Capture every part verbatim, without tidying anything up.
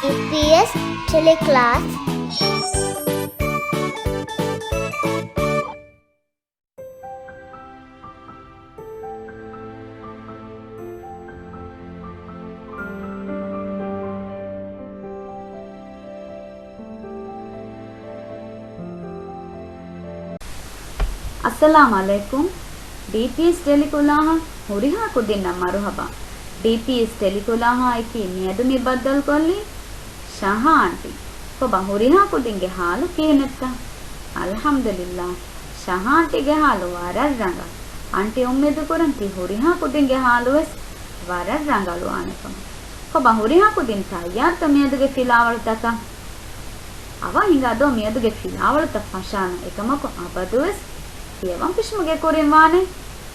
ޑީޕީއެސް ޓެލެކްލާސް. އައްސަލާމް ޢަލައިކުމް. ޑީޕީއެސް ޓެލެކްލާސްއަށް ހުރިހާ ކުދިންނަށް މަރުޙަބާ. ޑީޕީއެސް ޓެލެކްލާސްއާއެކީ މިއަދު މި ބައްދަލުކޮށްލީ ޝަހާ އަންޓީ. ކޮބާ ހުރިހާ ކުދިންގެ ޙާލު ކިހިނެއްތަ؟ އަލްޙަމްދުލިއްލާ، ޝަހާ އަންޓީގެ ޙާލު ވަރަށް ރަނގަޅު. އަންޓީ އުއްމީދުކުރަން ތި ހުރިހާ ކުދިންގެ ޙާލުވެސް ވަރަށް ރަނގަޅުވާނެކަމަށް. ކޮބާ ހުރިހާ ކުދިން ތައްޔާރުތަ މިއަދުގެ ފިލާވަޅުތަކަށް؟ އަވަށް ހިނގާދޯ މިއަދުގެ ފިލާވަޅުތައް ފަށާނަން. އެކަމަކު އަބަދުވެސް ކިޔަވަން ފެށުމުގެ ކުރިން ވާނެ.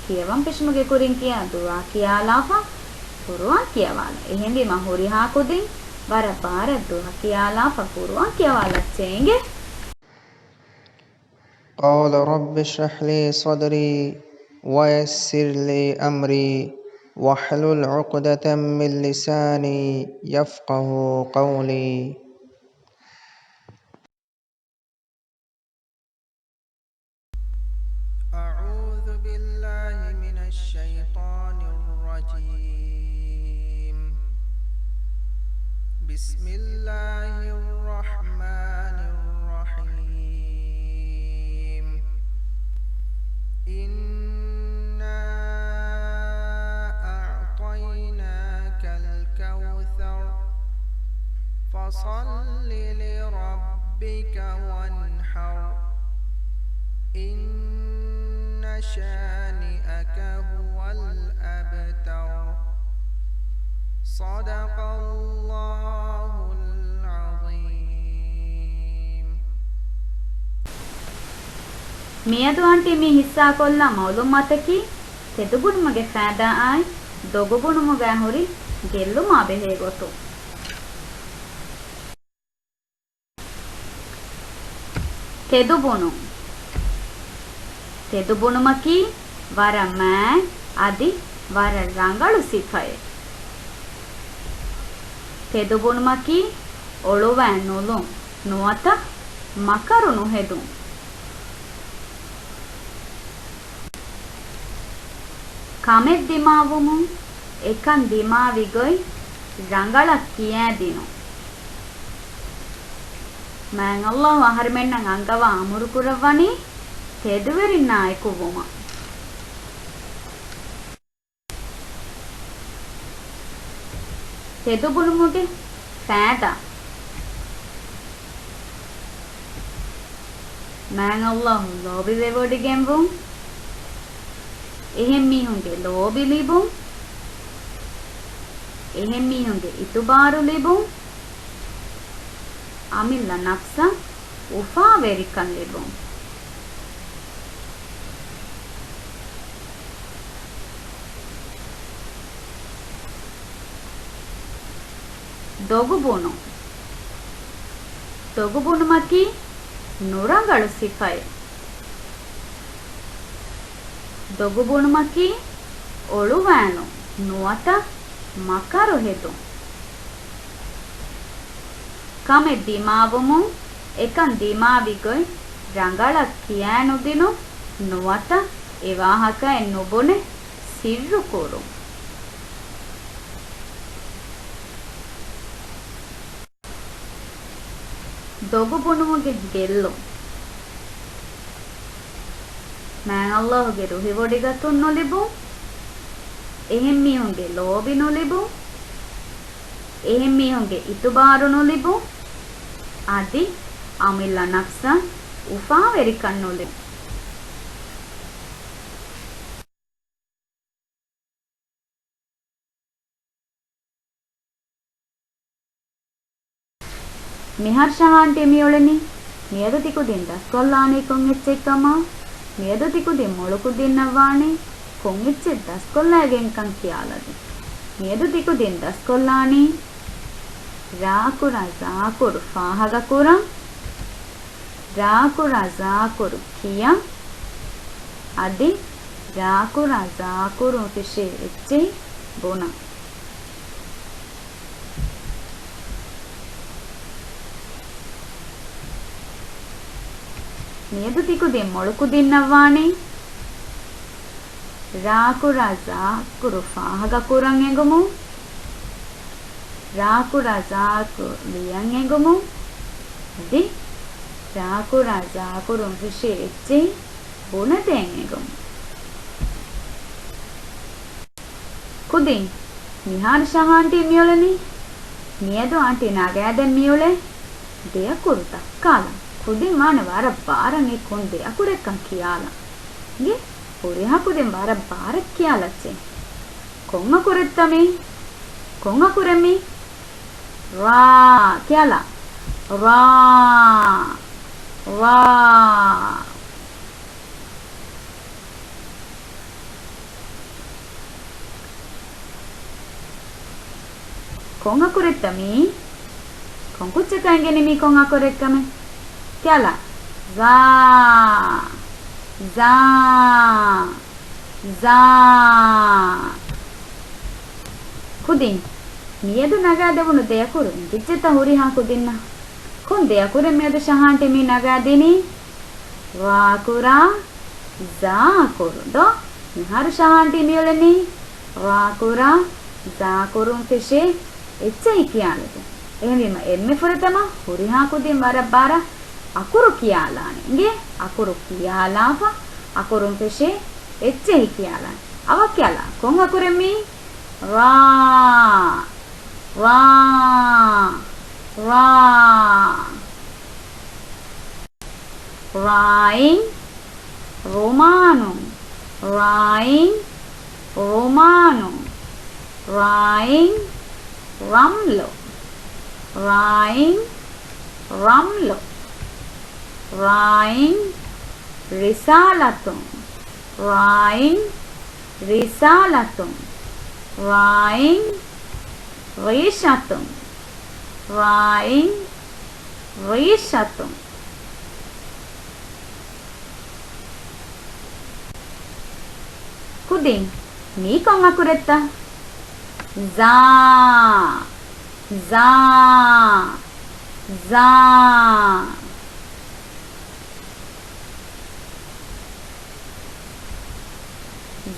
ކިޔަވަން ފެށުމުގެ ކުރިން ކިޔާ ދުޢާ ކިޔާލާފަ ޤުރުއާން ކިޔަވާލަން. އެހެންވީމަ ހުރިހާ ކުދިން ވަރަށް ބާރަށް ދުޢާ ކިޔާލާފަ ޤުރުއާން ކިޔަވާލައްޗޭ އިނގޭ. قال رب اشرح لي صدري ويسر لي أمري واحلل عقدة من لساني يفقه قولي. أعوذ بالله من الشيطان الرجيم. بسم الله الرحمن الرحيم. إنا أعطيناك الكوثر. فصل لربك وانحر. إن شانئك هو الأبتر. صدق الله العظيم. މިއަދު އަންޓީ މި ހިއްސާކޮށްލާ މަޢުލޫމާތަކީ ތެދުބުނުމުގެ ފައިދާއާއި ދޮގުބުނުމުގައި ހުރި ގެއްލުމާ ބެހޭ ގޮތުން. ތެދުބުނުން. ތެދުބުނުމަކީ ވަރަށް މާތް އަދި ވަރަށް ރަނގަޅު ސިފައެއް. ތެދުބުނުމަކީ އޮޅުވައި ނުލުން، ނުވަތަ މަކަރު ނުހެދުން. ކަމެއް ދިމާވުމުން އެކަން ދިމާވި ގޮތް ރަނގަޅަށް ކިޔައިދިނުން. މާތް ﷲ އަހަރުމެންނަށް އަންގަވާ އަމުރުކުރައްވަނީ ތެދުވެރިންނާއެކު ވުމަށް. ތެދުބުނުމުގެ ފައިދާ. މާތް ﷲ ލޯބިވެވޮޑިގެންވުން. އެހެން މީހުންގެ ލޯބި ލިބުން. އެހެން މީހުންގެ އިތުބާރު ލިބުން. އަމިއްލަ ނަފްސަށް އުފާވެރިކަން ލިބުން. ދޮގުބުނުން. ދޮގުބުނުމަކީ ނުރަނގަޅު ސިފައެއް. ދޮގުބުނުމަކީ އޮޅުވާލުން ނުވަތަ މަކަރު ހެދުން. ކަމެއް ދިމާވުމުން އެކަން ދިމާވި ގޮތް ރަނގަޅަށް ކިޔާނުދިނުން ނުވަތަ އެވާހަކައެއް ނުބުނެ ސިއްރު ކުރުން. ދޮގުބުނުމުގެ ގެއްލުން. މާތް ﷲ ގެ ރުހިވޮޑިގަތުން ނުލިބުން. އެހެން މީހުންގެ ލޯބި ނުލިބުން. އެހެން މީހުންގެ އިތުބާރު ނުލިބުން. އަދި އަމިއްލަ ނަފްސަށް އުފާވެރިކަން ނުލިބުން. މިހާރު ޝަހާ އަންޓީ މިއުޅެނީ މިއަދު ތިކުދިން ދަސްކޮށްލާނީ ކޮން އެއްޗެއްކަމަށް. މިއަދު ތިކުދިން މޮޅުކުދިންނަށް ވާނީ ކޮން އެއްޗެއް ދަސްކޮށްލައިގެންކަން ކިޔާލަދެން. މިއަދު ތިކުދިން ދަސްކޮށްލާނީ ރާކުރާ ޒާކުރު ފާހަގަކުރަން، ރާކުރާ ޒާކުރު ކިޔަން، އަދި ރާކުރާ ޒާކުރުން ފެށޭ އެއްޗެހި ބުނަން. މިއަދު ތިކުދިން މޮޅު ކުދިންނަށްވާނީ. ރާކުރާ ޒާކުރު ފާހަގަކުރަން އެނގުމުން. ރާކުރާ ޒާކުރު ލިޔަން އެނގުމުން. އަދި ރާކުރާ ޒާކުރުން ފެށޭ އެއްޗެހި ބުނެދޭން އެނގުމުން. ކުދިން، މިހާރު ޝަހާ އާންޓީ މިއުޅެނީ. މިއަދު އާންޓީ ނަގައިދޭން މިއުޅޭ ދެއަކުރު ދައްކާލަން. ކުދިން ވާނެ ވަރަށް ބާރަށް އެ ކޮން ދެއަކުރެއްކަން ކިޔާލަން. އިނގޭ، ހުރިހާ ކުދިން ވަރަށް ބާރަށް ކިޔާލައްޗޭ. ކޮން އަކުރެއްތަ މީ؟ ކޮން އަކުރެއް މީ؟ ރާ. ކިޔާލާ. ރާ. ރާ. ކޮން އަކުރެއްތަ މީ؟ ކޮން ކުއްޖަކަށް އެނގެނީ މީ ކޮން އަކުރެއްކަމެއް؟ ކިޔާލާ. ޒާ. ޒާ. ޒާ. ކުދިން، މިއަދު ނަގާދެވުނު ދެއަކުރު އެނގިއްޖެތަ ހުރިހާ ކުދިންނަށް؟ ކޮން ދެއަކުރެއް މިއަދު ޝަހާންޓީ މި ނަގާދިނީ؟ ރާކުރާ ޒާކުރު ދޯ؟ މިހާރު ޝަހާންޓީ މިއުޅެނީ ރާކުރާ ޒާކުރުން ފެށޭ އެއްޗެހި ކިޔާލަދޭން. އެހެންވީމަ އެންމެ ފުރަތަމަ ހުރިހާ ކުދިން ވަރަށް ބާރަށް އަކުރު ކިޔާލާނެ. އިނގޭ، އަކުރު ކިޔާލާފަ، އަކުރުން ފެށޭ އެއްޗެހި ކިޔާލާނެ. އަވަށް ކިޔާލާ. ކޮން އަކުރެއް މީ؟ ރާ. ރާ. ރާ. ރާއިން ރުމާނު. ރާއިން ރުމާނު. ރާއިން ރަމްލު. ރާއިން ރަމްލު. ރާއިން ރިސާލަތު. ރާއިން ރިސާލަތު. ރާއިން ރީޝަތު. ރާއިން ރީޝަތު. ކުދިން، މީ ކޮން އަކުރެއްތަ؟ ޒާ، ޒާ، ޒާ.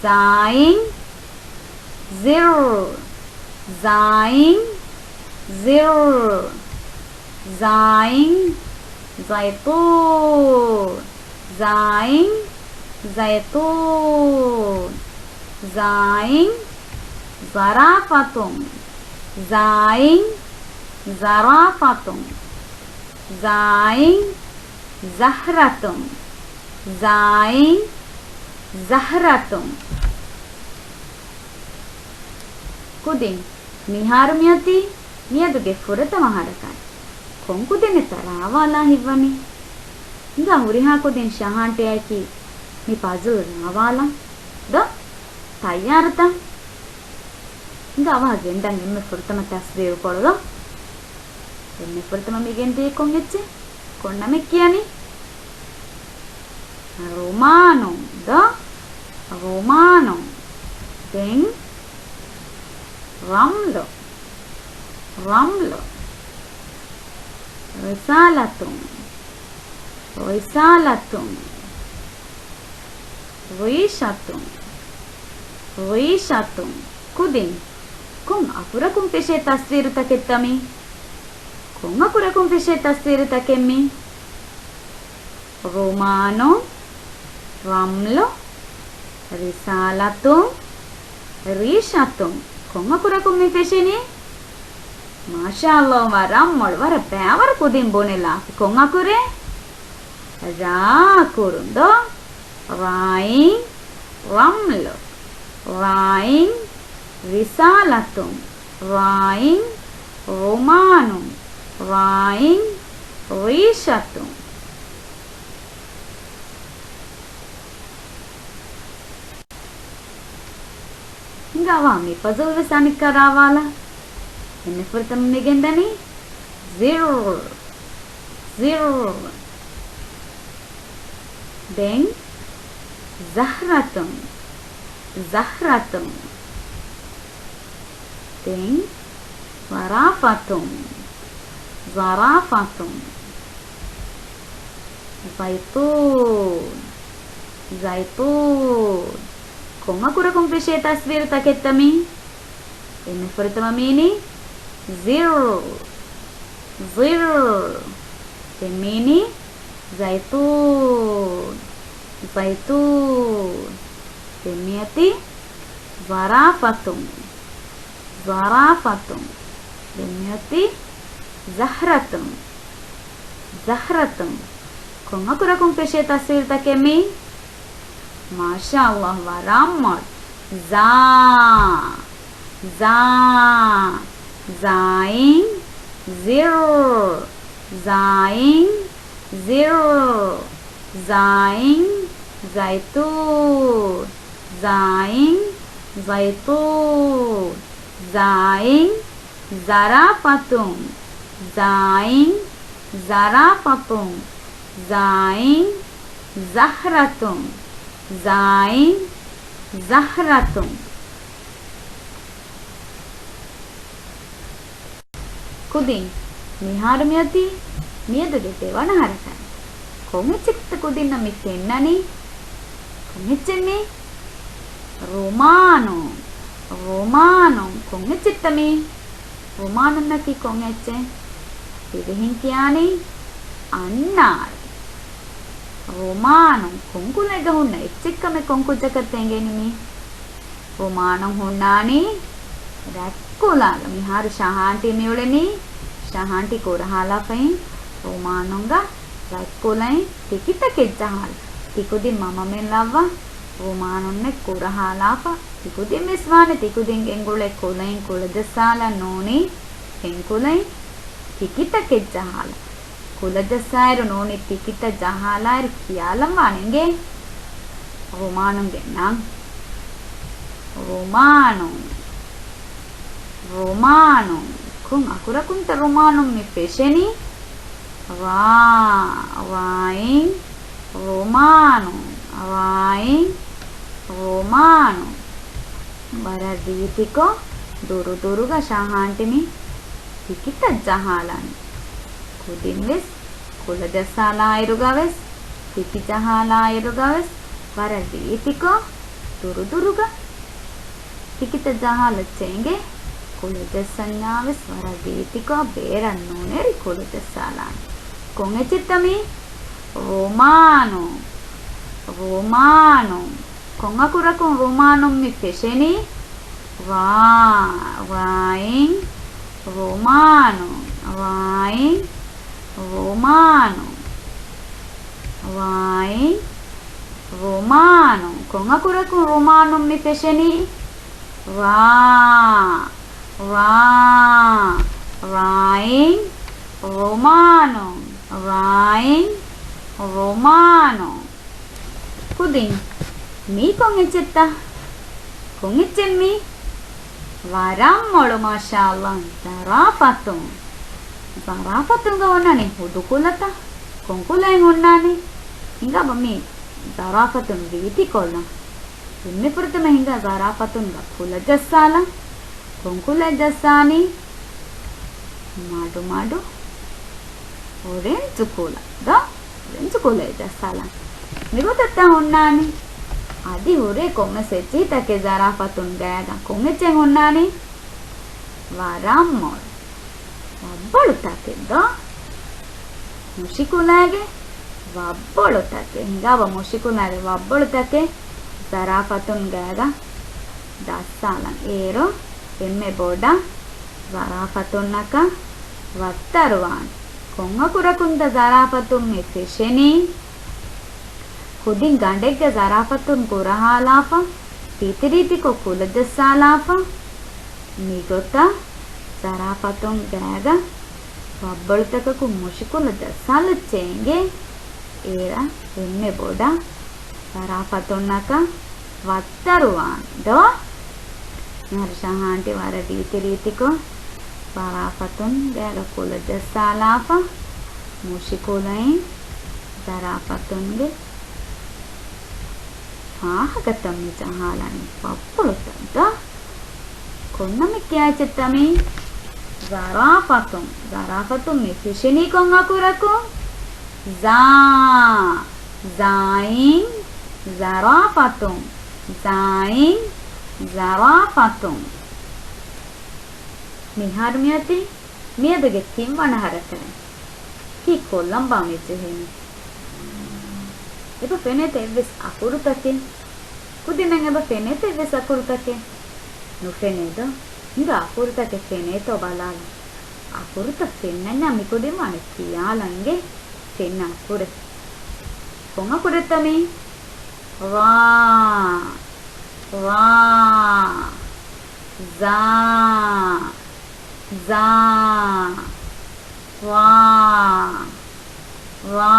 ޒާއިން ޒިއްރު. ޒާއިން ޒިއްރު. ޒާއިން ޒައިތޫން. ޒާއިން ޒައިތޫން. ޒާއިން ޒަރާފަތުން. ޒާއިން ޒަރާފަތުން. ޒާއިން ޒަހްރަތުން. ޒާއިން ޒަހްރަތުން. ކުދިން، މިހާރު މިއޮތީ މިއަދުގެ ފުރަތަމަ ހަރަކާތް. ކޮން ކުދިންނެއްތަ ރާވާލާ ހިތްވަނީ؟ ހިނގާ ހުރިހާ ކުދިން ޝަހާންޓީއާއެކީ މި ޕަޒުލް ރާވާލަން. ދޯ؟ ތައްޔާރުތަ؟ ހިނގާ އަވަހަށް ގެންދަން އެންމެ ފުރަތަމަ ތަސްވީރުކޮޅު ދޯ؟ އެންމެ ފުރަތަމަ މި ގެންދިޔަ ކޮން އެއްޗެއް؟ ކޮން ނަމެއް ކިޔަނީ؟ ރުމާނު ދޯ؟ ރުމާނު. ދެން ރަމްލު. ރަމްލު. ރިސާލަތުން. ރިސާލަތުން. ރީޝަތުން. ރީޝަތުން. ކުދިން، ކޮން އަކުރަކުން ފެށޭ ތަސްވީރުތަކެއްތަ މީ؟ ކޮން އަކުރަކުން ފެށޭ ތަސްވީރުތަކެއް މީ؟ ރުމާނު، ރަމްލު، ރިސާލަތުން، ރީޝަތުން. ކޮން އަކުރަކުން މި ފެށެނީ؟ މާޝާﷲ، ވަރަށް މޮޅު، ވަރަށް ބައިވަރު ކުދިން ބުނެލާފި. ކޮން އަކުރެއް؟ ރާ އަކުރު ދޯ؟ ރާއިން ރަމްލު. ރާއިން ރިސާލަތުން. ރާއިން ރުމާނުން. ރާއިން ރީޝަތުން. ހިނގާ އަވަހަށް މި ޕަޒުލް ވެސް އަނެއްކާ ރާވާލާ. އެންމެ ފުރަތަމަ މި ގެންދަނީ ޒިއްރު، ޒިއްރު. ދެން ޒަހްރަތުން، ޒަހްރަތުން. ދެން ޒަރާފަތުން، ޒަރާފަތުން. ޒައިތޫން. ޒައިތޫން. ކޮން އަކުރަކުން ފެށޭ ތަސްވީރުތަކެއްތަ މީ؟ އެންމެ ފުރަތަމަ މީނީ ޒިއް. ޒިއް. ދެން މީނީ ޒައިތޫން. ޒައިތޫން. ދެން މިއޮތީ ޒަރާފަތުން. ޒަރާފަތުން. ދެން މިއޮތީ ޒަހްރަތުން. ޒަހްރަތުން. ކޮން އަކުރަކުން ފެށޭ ތަސްވީރުތަކެއް މީ؟ މާޝާﷲ، ވަރަށް މޮޅު. ޒާ. ޒާ. ޒާއިން ޒިއް. ޒާއިން ޒިއް. ޒާއިން ޒައިތޫން. ޒާއިން ޒައިތޫން. ޒާއިން ޒަރާފަތުން. ޒާއިން ޒަރާފަތުން. ޒާއިން ޒަހްރަތުން. ޒާއިން ޒަހްރަތުން. ކުދިން، މިހާރު މިއޮތީ މިއަދުގެ ދެވަނަ ހަރަކާތް. ކޮން އެއްޗެއްތަ ކުދިންނަށް މި ފެންނަނީ؟ ކޮން އެއްޗެއް މީ؟ ރުމާނުން. ރުމާނުން. ކޮން އެއްޗެއްތަ މީ؟ ރުމާނުންނަކީ ކޮން އެއްޗެއް؟ ދިވެހިން ކިޔާނީ އަންނާރު. ރުމާނުން ކޮން ކުލައެއްގަ ހުންނަ އެއްޗެއްކަމެއް ކޮން ކުއްޖަކަށްތަ އެނގޭނީ މީ؟ ރުމާނުން ހުންނާނީ ރަތްކުލަގަ. މިހާރު ޝަހާންޓީ މިއުޅެނީ، ޝަހާންޓީ ކުރަހާލާފައި ރުމާނުންގަ ރަތްކުލައިން ތިކިތަކެއް ޖަހާލަ. ތިކުދިން މަމަމެން ލައްވާ ރުމާނުންނެއް ކުރަހާލާފަ. ތިކުދިން ވެސް ވާނެ ތިކުދިން ގެންގުޅޭ ކުލައިން ކުލަޖައްސާލަން ނޫނީ ފެންކުލައިން ތިކިތަކެއް ޖަހާލަ. ކުލަޖައްސާއިރު ނޫނީ ތިކިތައް ޖަހާލާއިރު ކިޔާލަން ވާނެ އިނގޭ ރުމާނުންގެ ނަން. ރުމާނުން. ރުމާނުން. ކޮން އަކުރަކުންތަ ރުމާނުން މި ފެށެނީ؟ ރާ. ރާއިން ރުމާނުން. ރާއިން ރުމާނުން. ވަރަށް ރީތިކޮށް ދުރުދުރުގަ ޝަހާންޓީ މި ތިކިތައް ޖަހާލަނީ. ކުދިން ވެސް ކުލަޖައްސާލާއިރުގަ ވެސް، ތިކި ޖަހާލާއިރުގަ ވެސް ވަރަށް ރީތިކޮށް ދުރުދުރުގަ ތިކިތައް ޖަހާލައްޗޭ އިނގޭ. ކުލަޖައްސަންޏާ ވެސް ވަރަށް ރީތިކޮށް ބޭރަށް ނުނެރި ކުލަޖައްސާލާނެ. ކޮން އެއްޗެއްތަ މީ؟ ރުމާނު. ރުމާނު. ކޮން އަކުރަކުން ރުމާނުން މި ފެށެނީ؟ ރާ. ރާއިން ރުމާނު. ރާއިން ރުމާނު. ރާއިން ރުމާނު. ކޮން އަކުރަކުން ރުމާނުން މި ފެށެނީ؟ ރާ. ރާ. ރާއިން ރުމާނު. ރާއިން ރުމާނު. ކުދިން، މީ ކޮން އެއްޗެއްތަ؟ ކޮން އެއްޗެއް މީ؟ ވަރަށް މޮޅު، މާޝާﷲ. ޒަރާފަތުން. ޒަރާފަތުންގަ އޮންނާނީ ހުދު ކުލަތަ؟ ކޮން ކުލައެއް އޮންނާނީ؟ ހިނގާބަ މީ ޒަރާފަތުން ރީތިކޮށްލަން. އެންމެ ފުރަތަމަ ހިނގާ ޒަރާފަތުންގަ ކުލަ ޖައްސާލަން. ކޮން ކުލައެއް ޖައްސާނީ؟ މަޑުމަޑު އޮރެންޖު ކުލަ. ދޯ؟ އޮރެންޖު ކުލައެއް ޖައްސާލަން. މިގޮތަށްތަ ހުންނާނީ؟ އަދި ހުރޭ ކޮންމެސް އެއްޗިހިތަކެއް ޒަރާފަތުން ގާގަ ކޮން އެއްޗެއް ހުންނާނީ؟ ވަރަށް މޮޅު. ވައްބޮޅުތަކެއް ދޯ؟ މުށިކުލައިގެ ވައްބޮޅުތަކެއް. ހިނގާބަ މުށިކުލައިގެ ވައްބޮޅުތަކެއް ޒަރާފަތުން ގާގަ ޖައްސާލަން. އޭރު އެންމެ ބޮޑަށް ޒަރާފަތުންނަކަށް ވައްތަރުވާން. ކޮން އަކުރަކުންތަ ޒަރާފަތުން މި ފެށެނީ؟ ކުދިން ގަނޑެއްގަ ޒަރާފަތުން ކުރަހާލާފަ، ރީތިރީތިކޮށް ކުލަ ޖައްސާލާފަ. މިގޮތަށް ޒަރާފަތުން ގާގަ ވައްބޮޅުތަކަކުން މުށިކުލަ ޖައްސާލައްޗޭ އިނގޭ. އޭރަށް އެންމެ ބޮޑަށް ޒަރާފަތުންނަކަށް ވައްތަރުވާން ދޯ؟ މިހާރު ޝަހާންޓީ ވަރަށް ރީތިރީތިކޮށް ޒަރާފަތުން ގާގަ ކުލަ ޖައްސާލާފަ، މުށިކުލައިން ޒަރާފަތުންގެ ފާހަގަތައް މި ޖަހާލަނީ ވައްބޮޅުތައް ދޯ؟ ކޮން ނަމެއް ކިޔާ އެއްޗެއްތަ މީ؟ ޒަރާފަތުން. ޒަރާފަތުން މި ފެށެނީ ކޮން އަކުރަކުން؟ ޒާ، ޒާއިން، ޒަރާފަތުން، ޒާއިން، ޒަރާފަތުން. މިހާރު މިއޮތީ މިއަދުގެ ތިންވަނަ ހަރަކާތް. ކީއްކޮށްލަންބާ މިޖެހެނީ؟ އެބަ ފެނޭތަ އެއްވެސް އަކުރުތަކެއް؟ ކުދިންނަށް އެބަ ފެނޭތަ އެއްވެސް އަކުރުތަކެއް؟ ނުފެނޭ ދޯ؟ ހިނގާ އަކުރުތަކެއް ފެނޭތޯ ބަލާލަން. އަކުރުތައް ފެންނަންޏާ މިކުދިން ވާނެ ކިޔާލަން އިނގޭ. ފެންނަ އަކުރެއް. ކޮން އަކުރެއްތަ މީ؟ ރާ، ރާ، ޒާ، ޒާ، ރާ، ރާ،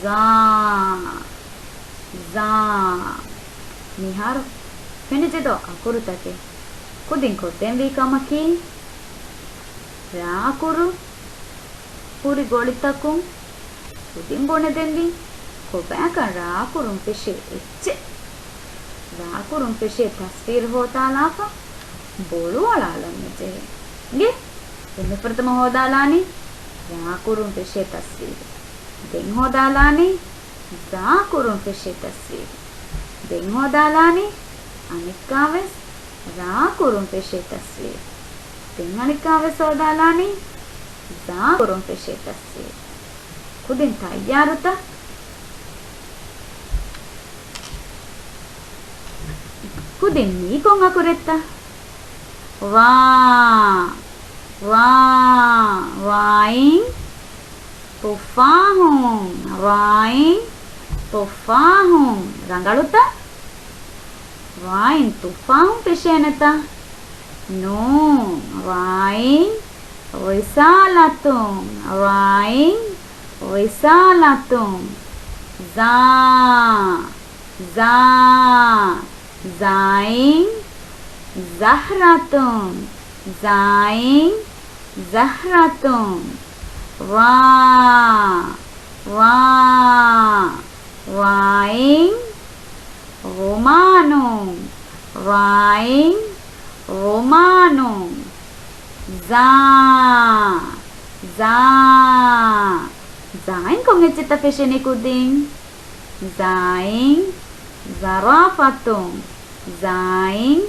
ޒާ، ޒާ. މިހާރު ފެނިއްޖެ ދޯ އަކުރުތަކެއް؟ ކުދިން ކޮށްދޭންވީ ކަމަކީ، ރާ އަކުރު ހުރި ގޮޅިތަކުން ކުދިން ބުނެދެންވީ ކޮބާކަން ރާ އަކުރުން ފެށޭ އެއްޗެއް. ރާ އަކުރުން ފެށޭ ތަސްވީރު ހޯދާލާފަ ބޮޅުއަޅާލަން މިޖެހޭ. އިނގޭ، އެންމެ ފުރަތަމަ ހޯދާލާނީ ރާ އަކުރުން ފެށޭ ތަސްވީރު. ދެން ހޯދާލާނީ ޒާ އަކުރުން ފެށޭ ތަސްވީރު. ދެން ހޯދާލާނީ އަނެއްކާވެސް ރާ އަކުރުން ފެށޭ ތަސްވީރު. ދެން އަނެއްކާވެސް ހޯދާލާނީ ޒާ އަކުރުން ފެށޭ ތަސްވީރު. ކުދިން ތައްޔާރުތަ؟ ކުދިން މީ ކޮން އަކުރެއްތަ؟ ރާ، ރާ، ރާއިން ތުފާހުން، ރާއިން ތުފާހުން. ރަނގަޅުތަ؟ ރާއިން ތުފާހުން ފެށޭނެތަ؟ ނޫން، ރާއިން ރިސާލަތުން، ރާއިން ރިސާލަތުން. ޒާ، ޒާ، ޒާއިން ޒަހްރަތުން، ޒާއިން ޒަހްރަތުން. ރާ، ރާ، ރާއިން ރުމާނުން، ރާއިން ރުމާނުން. ޒާ، ޒާ، ޒާއިން ކޮން އެއްޗެއްތަ ފެށެނީ ކުދިން؟ ޒާއިން ޒަރާފަތުން، ޒާއިން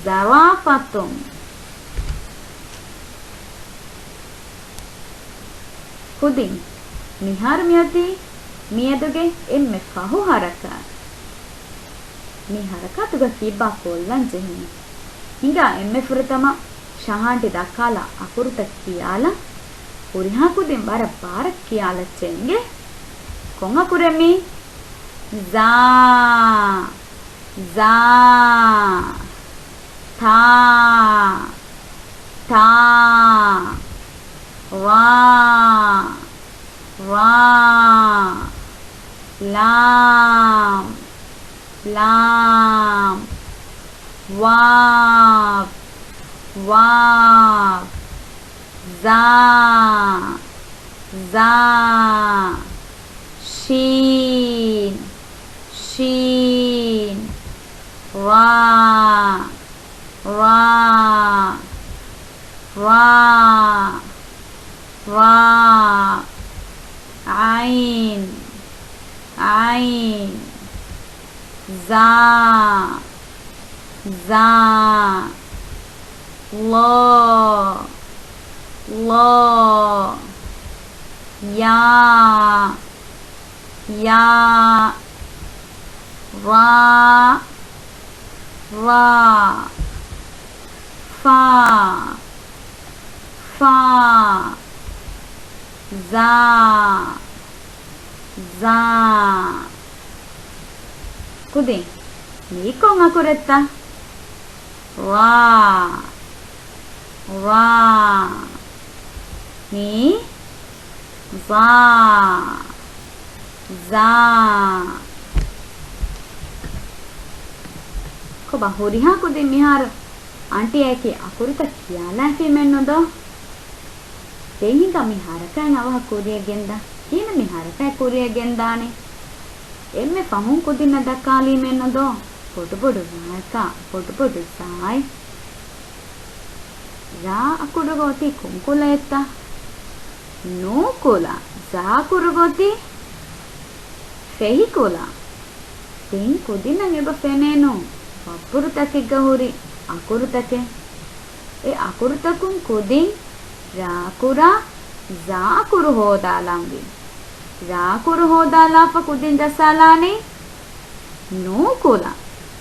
ޒަރާފަތުން. ކުދިން، މިހާރު މިއޮތީ މިއަދުގެ އެންމެ ފަހު ހަރަކާތް. މި ހަރަކާތުގަ ކީއްބާ ކޮށްލަން ޖެހެނީ؟ ހިނގާ އެންމެ ފުރަތަމަ ޝަހާންޓި ދައްކާލާ އަކުރުތައް ކިޔާލަން. ހުރިހާ ކުދިން ވަރަށް ބާރަށް ކިޔާލައްޗޭ އިނގޭ. ކޮން އަކުރެއް މީ؟ ޒާ، ޒާ، ތާ، ތާ، ވާ، ވާ، ލާމް، ލާމް، ވާވް، ވާވް، ޒާ، ޒާ، ޝީން، ޝީން، ރާ، ރާ، ރާ، ރާ، ޢައިން، ޢައިން، ޒާ، ޒާ، ޟާ، ޟާ، ޔާ، ޔާ، ރާ، ރާ، ފާ، ފާ، ޒާ، ޒާ. ކުދިން، މީ ކޮން އަކުރެއްތަ؟ ރާ، ރާ. މީ ޒާ، ޒާ. ކޮބާ ހުރިހާ ކުދިން މިހާރު އަންޓިއަކީ އަކުރުތައް ކިޔާލާފީމެއްނު ދޯ؟ ދެން ހިނގާ މި ހަރަކާތް އަވަހަށް ކުރިއަށް ގެންދާ. ކިހިނެއް މި ހަރަކާތް ކުރިއަށް ގެންދާނީ؟ އެންމެ ފަހުން ކުދިންނަށް ދައްކާލީމެއްނު ދޯ؟ ބޮޑުބޮޑު ރާއަކާ، ބޮޑުބޮޑު ޒާއެއް. ރާ އަކުރުގަ އޮތީ ކޮން ކުލައެއްތަ؟ ނޫކުލަ. ޒާ ކުރުގަ އޮތީ ފެހިކުލަ. ދެން ކުދިންނަށް އެބަ ފެނޭނު ވައްޕުރުތަކެއްގަ ހުރި އަކުރުތަކެއް. އެ އަކުރުތަކުން ކުދިން ރާކުރާ ޒާ އަކުރު ހޯދާލަންވީ. ރާކުރު ހޯދާލާފަ ކުދިން ޖައްސާލާނީ ނޫކުލަ.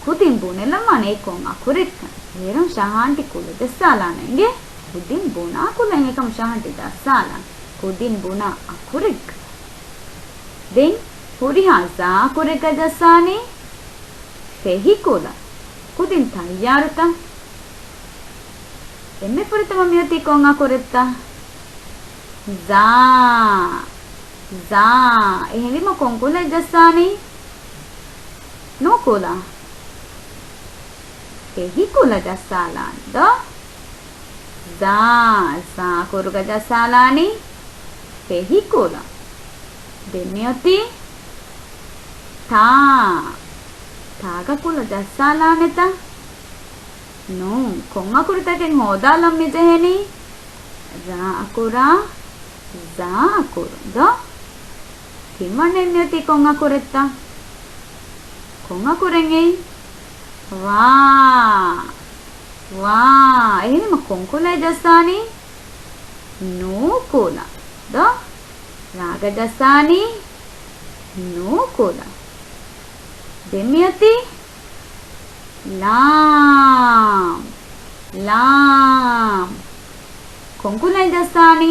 ކުދިން ބުނެލަމާނެ އެ ކޮން އަކުރެއްކަން. އޭރުން ޝަހާންޓި ކުލަ ޖައްސާލާނެ އިނގޭ. ކުދިން ބުނާ ކުލައިން އެކަމު ޝަހާންޓި ޖައްސާލާނެ. ކުދިން ބުނާ އަކުރެއްކަން. ދެން ހުރިހާ ޒާ އަކުރެއްގަ ޖައްސާނީ ފެހިކުލަ. ކުދިން ތައްޔާރުތަ؟ އެންމެ ފުރަތަމަ މިއޮތީ ކޮން އަކުރެއްތަ؟ ޒާ. ޒާ. އެހެންވީމަ ކޮން ކުލައެއް ޖައްސާނީ؟ ނޫކުލަ. ފެހިކުލަ ޖައްސާލާނެ ދޯ؟ ޒާ. ޒާ ކުރުގަ ޖައްސާލާނީ ފެހިކުލަ. ދެން މިއޮތީ ތާ. ތާގަ ކުލަ ޖައްސާލާނެތަ؟ ނޫން. ކޮން އަކުރުތަކެއް ހޯދާލަން މިޖެހެނީ؟ ރާ އަކުރާ، ޒާ އަކުރު. ދޯ؟ ތިންވަނައެއް މިއޮތީ ކޮން އަކުރެއްތަ؟ ކޮން އަކުރެއް އެއީ؟ ވާ. ވާ. އެހެނީމަ ކޮން ކުލައެއް ޖައްސާނީ؟ ނޫކުލަ. ދޯ؟ ރާގަ ޖައްސާނީ ނޫކުލަ. ދެން މިއޮތީ ލާމް. ލާމް. ކޮންކުލައެއް ޖައްސާނީ؟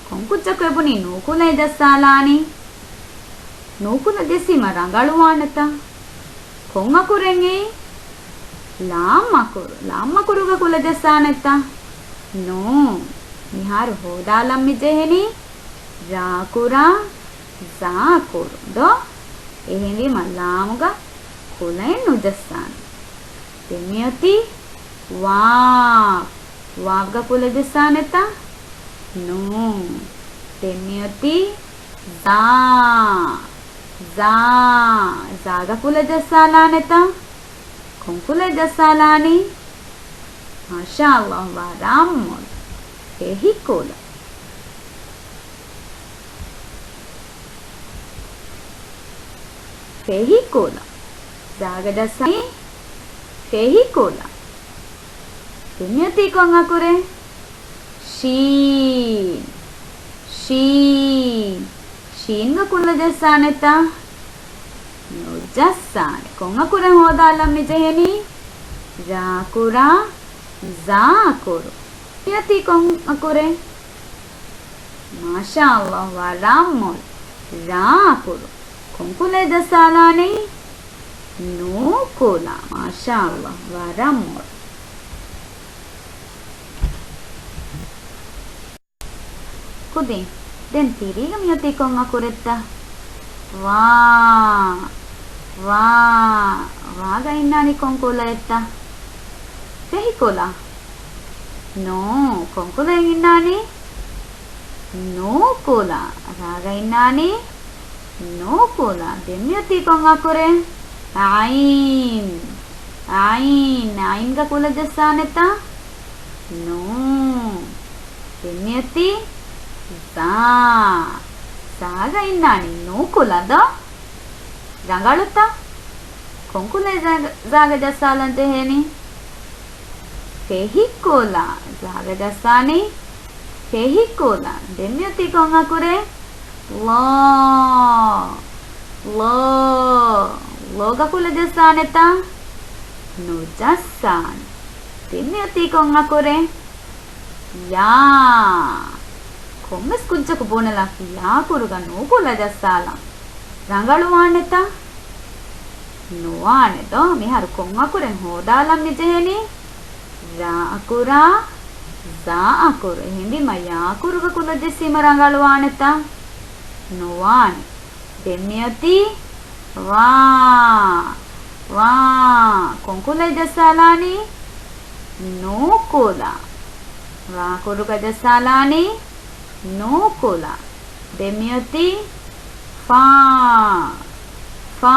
ކޮންކުއްޖަކު އެބުނީ ނޫކުލައެއް ޖައްސާލާނީ؟ ނޫކުލަ ޖެއްސީމަ ރަނގަޅުވާނެތަ؟ ކޮން އަކުރެއް އެއީ؟ ލާމް އަކުރު. ލާމް އަކުރުގަ ކުލަ ޖައްސާނެތަ؟ ނޫން. މިހާރު ހޯދާލަން މިޖެހެނީ ރާ އަކުރާ، ޒާ އަކުރު. ދޯ؟ އެހެންވީމަ ލާމުގަ ކުލައެއް ނުޖައްސާނެ. ދެން މިއޮތީ ވާވް. ވާވްގަ ކުލަ ޖައްސާނެތަ؟ ނޫން. ދެން މިއޮތީ ޒާ. ޒާ. ޒާގަ ކުލަ ޖައްސާލާނެތަ؟ ކޮން ކުލައެއް ޖައްސާލާނީ؟ މާޝާﷲ، ވަރަށް މޮޅު. ފެހި ކުލަ. ފެހި ކުލަ. ޒާގަ ޖައްސާނީ ފެހި ކުލަ. ދެން މިއޮތީ ކޮން އަކުރެއް؟ ޝީން. ޝީން. ޝީންގަ ކުލަ ޖައްސާނެތަ؟ ނުޖައްސާނެ. ކޮން އަކުރެއް ހޯދާލަން މިޖެހެނީ؟ ރާ އަކުރާ، ޒާ އަކުރު. މިއޮތީ ކޮން އަކުރެއް؟ މާޝާﷲ، ވަރަށް މޮޅު. ރާ އަކުރު. ކޮން ކުލައެއް ޖައްސާލާނީ؟ ނޫކުލަ. މާޝާﷲ، ވަރަށް މޮޅު. ކުދިން، ދެން ތިރީގަ މިއޮތީ ކޮން އަކުރެއްތަ؟ ވާ. ވާ. ވާގަ އިންނާނީ ކޮން ކުލައެއްތަ؟ ފެހި ކުލަ. ނޫ. ކޮން ކުލައެއް އިންނާނީ؟ ނޫކުލަ. ރާގަ އިންނާނީ ނޫކުލަ. ދެން މިއޮތީ ކޮން އަކުރެއް؟ ޢައިން. ޢައިން. ޢައިންގަ ކުލަ ޖައްސާނެތަ؟ ނޫ. ދެން މިއޮތީ ޒާ. ޒާގަ އިންނާނީ ނޫކުލަ ދޯ؟ ރަނގަޅުތަ؟ ކޮން ކުލައެއް ޒާގަ، ޒާގަ ޖައްސާލަން ޖެހޭނީ؟ ފެހި ކުލަ. ޒާގަ ޖައްސާނީ ފެހި ކުލަ. ދެން މިއޮތީ ކޮން އަކުރެއް؟ ޅާ. ޅާ. ޅޯގަ ކުލަ ޖައްސާނެތަ؟ ނުޖައްސާނެ. ދެން މިއޮތީ ކޮން އަކުރެއް؟ ޔާ. ކޮންމެސް ކުއްޖަކު ބުނެލަ ޔާ ކުރުގަ ނޫކުލަ ޖައްސާލަން ރަނގަޅުވާނެތަ؟ ނުވާނެ ދޯ؟ މިހާރު ކޮން އަކުރެއް ހޯދާލަން މިޖެހެނީ؟ ރާ އަކުރާ، ޒާ އަކުރު. އެހެންވީމަ ޔާ ކުރުގަ ކުލަ ޖެއްސީމަ ރަނގަޅުވާނެތަ؟ ނުވާނެ. ދެން މިއޮތީ ވާ. ވާ. ކޮން ކުލައެއް ޖައްސާލާނީ؟ ނޫކުލަ. ވާ ކުރުގަ ޖައްސާލާނީ ނޫކުލަ. ދެން މިއޮތީ ފާ. ފާ.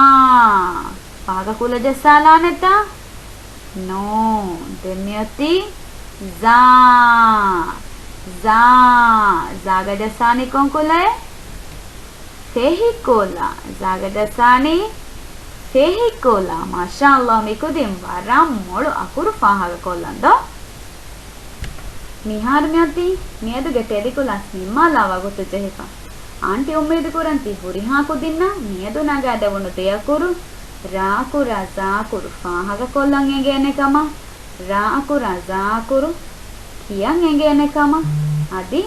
ފާގަ ކުލަ ޖައްސާލާނެތަ؟ ނޫ. ދެން މިއޮތީ ޒާ. ޒާ. ޒާގަ ޖައްސާނީ ކޮން ކުލައެއް؟ ފެހި ކުލަ. ޒާގަ ޖައްސާނީ ފެހި ކުލަ. މާޝާﷲ، މިކުދިން ވަރަށް މޮޅު އަކުރު ފާހަގަ ކޮށްލަން ދޯ. މިހާރު މިއޮތީ މިއަދުގެ ޓެލިކުލާސް ނިންމާލާ ވަގުތު ޖެހިފަ. އާންޓި އުއްމީދު ކުރަން ތި ހުރިހާ ކުދިންނަށް މިއަދު ނަގާދެވުނު ދެ އަކުރު، ރާ އަކުރާ ޒާ އަކުރު ފާހަގަ ކޮށްލަން އެނގޭނެ ކަމަށް، ރާ އަކުރާ ޒާ އަކުރު ކިޔަން އެނގޭނެ ކަމަށް، އަދި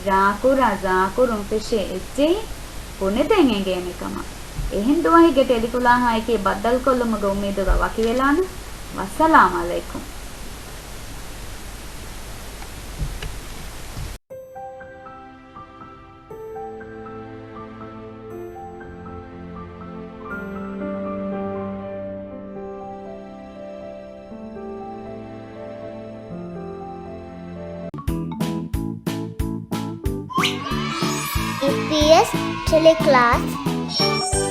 ރާ އަކުރާ ޒާ އަކުރުން ފެށޭ އެއްޗެހި ބުނެދޭން އެނގޭނެ ކަމަށް. އެހެން ދުވަހެއްގެ ޓެލިކުލާހާއެކީ ބައްދަލުކޮށްލުމުގެ އުއްމީދުގަ ވަކިވެލާނަން. ވައްސަލާމް އަލައިކުމް. އީޕީއެސް ޓެލިކްލާސް.